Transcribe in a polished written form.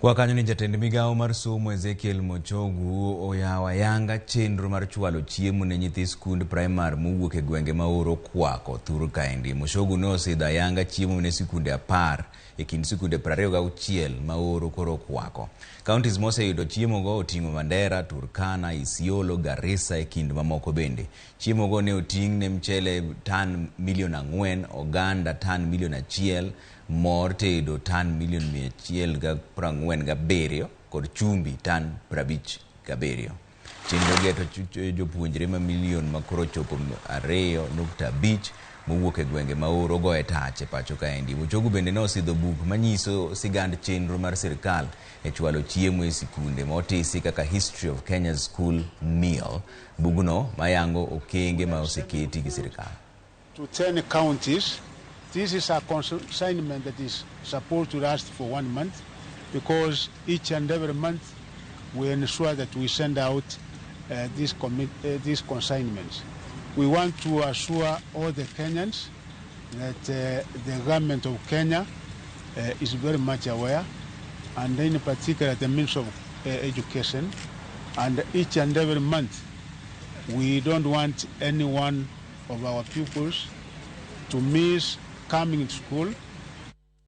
Kwa kanyo ni jatend migawo mar somo Ezekiel Machogu oyawo ayanga chenro mar chwalo chiemo ne nyithi skund primar mowuok e gwenge ma oro kwako thur kaendi. Machogu ne osidho ayanga chiemo ne sikunde 10 e kind sikunde 26 ma oro koro okwako. Counties moseyudo chiemo go oting'o Mandera, Turkana, Isiolo, Garissa e kind mamoko bende. Chiemo go ne oting' ne mchele tan milion 4, oganda tan milion 1, mor tedo tan milion 147 kod chumbi tan 57. Chenro geto jopuonjre ma milion ma koro chopo 2.5 mowuok e gwenge ma oro goye tach e pacho kaendi. Machogu bende ne osidho buk manyiso sigand chenro mar sirikal e chwalo chiemo e sikunde ma otisi kaka History of Kenya's School Meal. Bugno mayango okenge ma oseketi gi sirikal. To 10 counties. This is a consignment that is supposed to last for 1 month, because each and every month we ensure that we send out these consignments. We want to assure all the Kenyans that the government of Kenya is very much aware, and in particular the Ministry of Education, and each and every month we don't want any one of our pupils to miss coming to school.